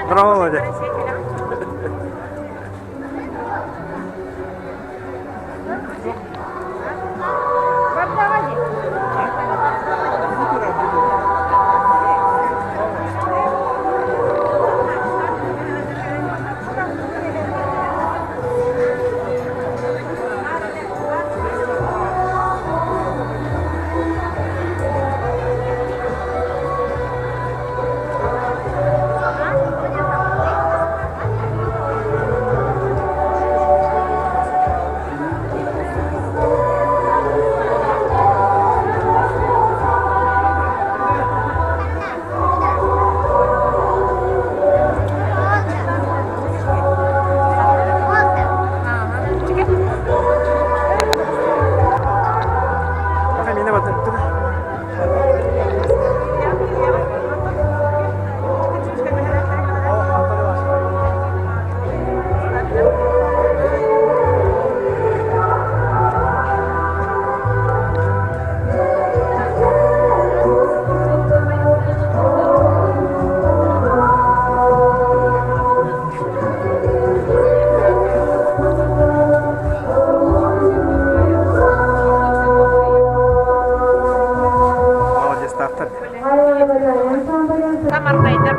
Здорово, Володя. Молодецтаахтар. Самардайдар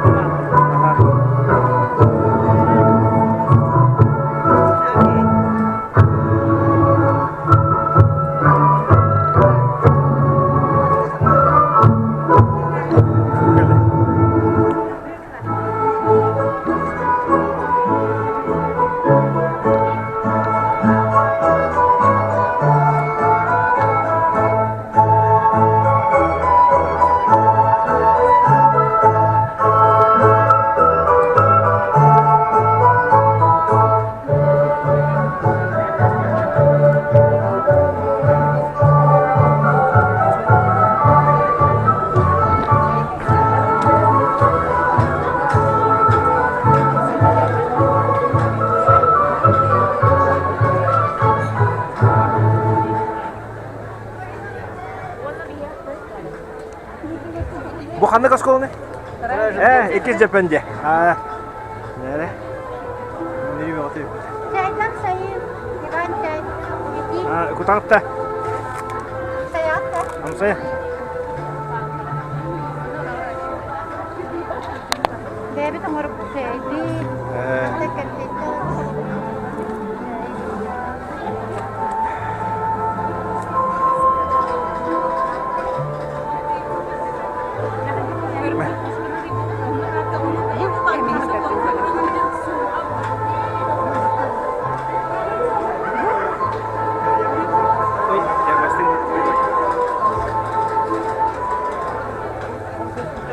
Бу ханнык оскуоланы? Э, иккис Дьэппэн дьэ. Аа. Нere? Чайдан сайын, Иван чай. Аа, кутаҥта. Сайаатта. Амсая. Бэйэбит оҥорбут чэйбит. Э.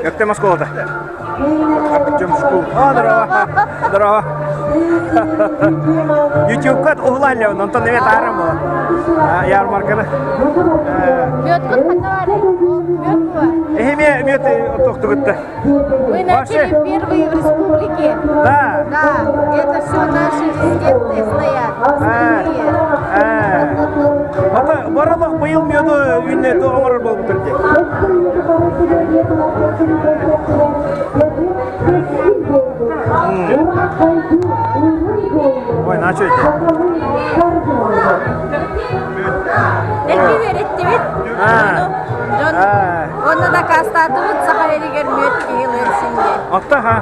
Өктөм оскуолата. Өктөм school. О, здорово. Здорово. YouTube-ка уһулаллар, онтон эбэ таарым була. Ярмарканы. Мёткут ханна баарый? Мёт буо. Эһиме мёт тохтугутта. Мы начали первые в республике. Да. Да, это все наши стенты стоят. Ата баралах быйыл мёду үнне оҥорор буолбуттар дии. Ой, начал эти. Элби үөрэттибит. Дьон Онно дакаастаатыбыт саха эригэр мүөт киһи ылыан син диэн. Отто ха.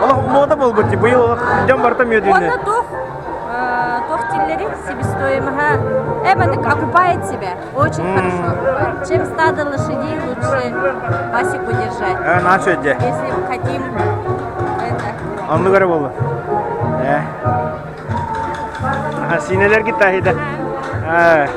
Олох мода буолбут дии. Быйыл олох дьон барыта мүөт үүннэ. Уонна туох туох дииллэрий себестоимоһа э маннык окупает себя. Очень хорошо окупает. Чем стадо лошадей лучше пасеку держать. Э, наша идея. Если хотим это. Оннук эрэ буолла. Э. Аха, сиинэлэр гитаһида. Э.